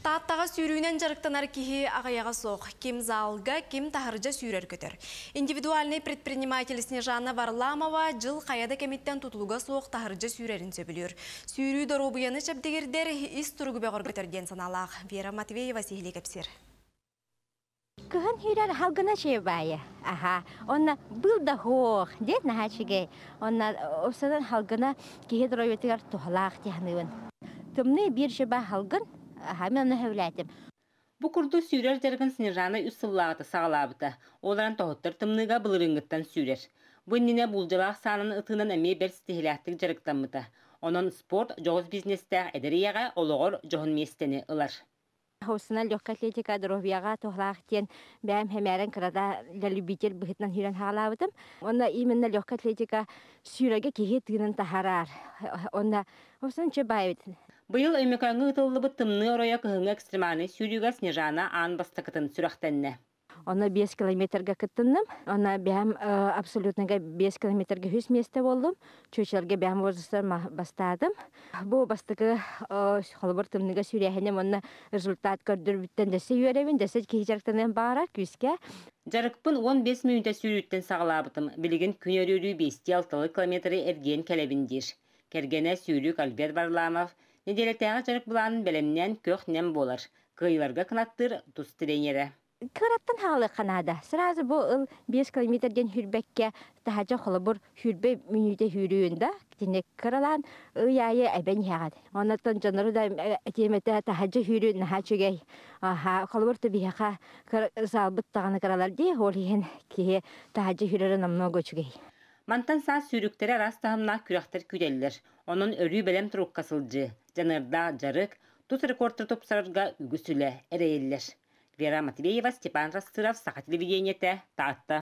Тааттаҕа сүүрүүнэн дьарыктанар киһи аҕыйаҕа суох. Ким залга, ким таһырдьа сүүрэр көтөр. Индивидуальный предприниматель Снежана Варламова дьыл хайа да кэмиттэн тутулуга суох таһырдьа сүүрэрин сөбүлүүр. Сүүрүү доруобуйаны чэбдигирдэр, ис туругу бөҕөргөтөр диэн санаалаах. Вера Матвеева сиһилии кэпсиир. Кыһын сүүрэр халгына чебайы. Аха. Онна был да хоох диэн наһаа үчүгэй. Онна осанан халгына киһи доруобуйатыгар туһалаах дии саныыбын. Тымныы биир чеба халгын. Аха, мен онно сөбүлээтим. Бу курдук сүүрэр дьарыгын Снежана үс сыллааҕыта саҕалаабыта. Ол эрэн тоһуттар тымныыга былырыыҥҥыттан сүүрэр. Бу иннинэ буулдьалаах саанан ытыынан эмиэ бэрт ситиһиилээхтик дьарыктаммыта. Онон спорт дьоҕус бизнестээх эдэр ийэҕэ олоҕор дьоһун миэстэни ылар. Хосуна легкая атлетика доруобуйаҕа туһалаах диэн бэйэм хэмээрэн кырата для любитель быһыытынан сүүрэн хаалаабытым. Онно именно легкая атлетика сүүрэгэ киһи тыынын таһаарар. Онно хосун чебаевит. Быйыл Өймөкөөҥҥө ыытыллыбыт Тымныы оройо кыһыҥҥы экстремальнай сүүрүүгэ Снежана аан бастакытын сүрэхтэннэ. Онно 5 километрга кыттынным. Онно бэйэм абсолютныйга 5 километрга үс миэстэ буоллум. Чүөчэлэргэ бэйэм возрастар бастаатым. Бу бастакы холобур тымныга сүүрээһиним уонна результат көрдөрбүттэн дэсэ үөрэбин, дэсэ киһи дьарыктаныан баҕарар күүскэ. Дьарыкпын 15 мүнүүтэ сүүрүүттэн саҕалаабытым. Билигин күн өрүүрүү биэстии-алталыы километры эргийэн кэлэбин диир. Кэргэнэ сүүрүүк Альберт Варламов нэдиэлэтээҕи дьарык былаанын бэлэмнээн көх-нэм буолар. Кыайыыларга кынаттыыр тус тренерэ. Кыраттан хаалыахха наада. Сразу бу ыл 5 километр диэн сүүрбэккэ, таһырдьа холобур сүүрбэ мүнүүтэ сүүрүүн да, итинник кыралаан ый аайы эбэн иһэҕин. Оннуттан дьоннору да этиэм этэ таһырдьа сүүрүү наһаа үчүгэй. Аха, холобур биһиэхэ залбыт даҕаны кыралар дии, ол иһин киһи таһырдьа сүүрэрэ намного үчүгэй. Мантан саас сүүрүктэрэ араас таһымнаах күрэхтэр күүтэллэр. Онон өрүү бэлэм турукка сылдьыы, дьаныардаах дьарык, тус рекордтары тупсарарга үгүс үлэ эрэйиллэр. Вера Матвеева, Степан Растыров, Саха телевидениетэ, Таатта.